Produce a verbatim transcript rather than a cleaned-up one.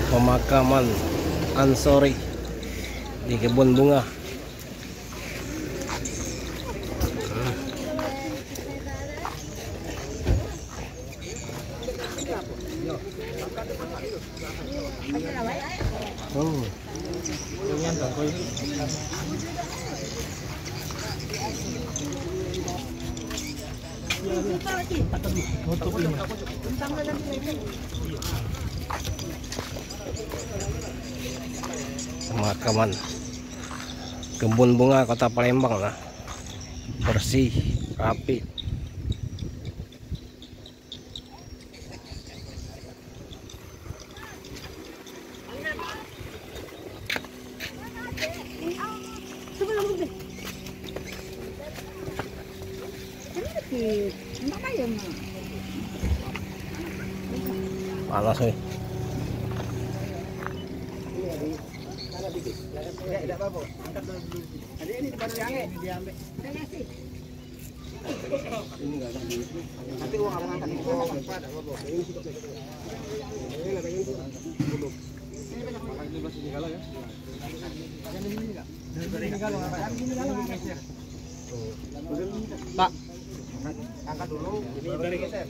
Pemakaman Ansori di Kebun Bunga. Oh. Pemakaman Kebun Bunga Kota Palembang lah. Bersih, rapi. Panas, weh. Pak, angkat dulu. Ini geser.